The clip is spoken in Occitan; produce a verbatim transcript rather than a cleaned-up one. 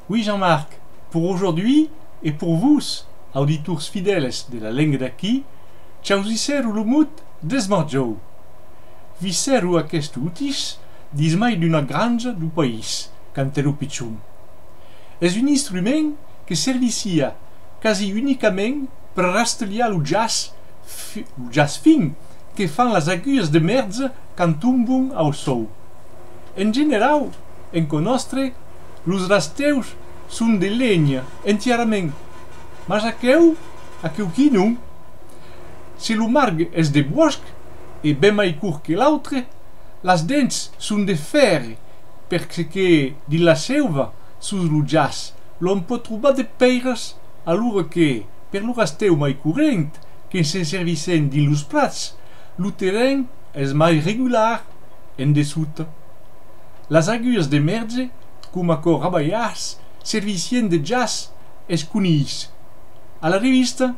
Oui, Jean-Marc, pour aujourd'hui et pour vos, auditors fidèles de La Lenga d'Aquí, chausissèro lo mot desmarjòu. Vissèro aqueste utís dins mai d'una granja dau país, quand èro pichon. Es un instrument que servissiá quasi unicament per rastelhar lo jaç fi-, lo jaç fin que fan las agulhas de merge quand tombon au sòu. En generau, en cò nòstre, los rastèus son de lenha entièrament, mas aqueu, aqueu-quí non. Se lo margue es de bòsc e ben mai cort que l'autre, las dents son de fèrre, perque dins la seuva, sus lo jaç, l'òm pòt trobar de pèiras, alora que, per lo rastèu mai corrent, que se'n servissèm dins los prats, lo terren es mai regular en dessota. Las agulhas de merge, coma aquò rabalhàs, servissián de jaç es conilhs. A la revista,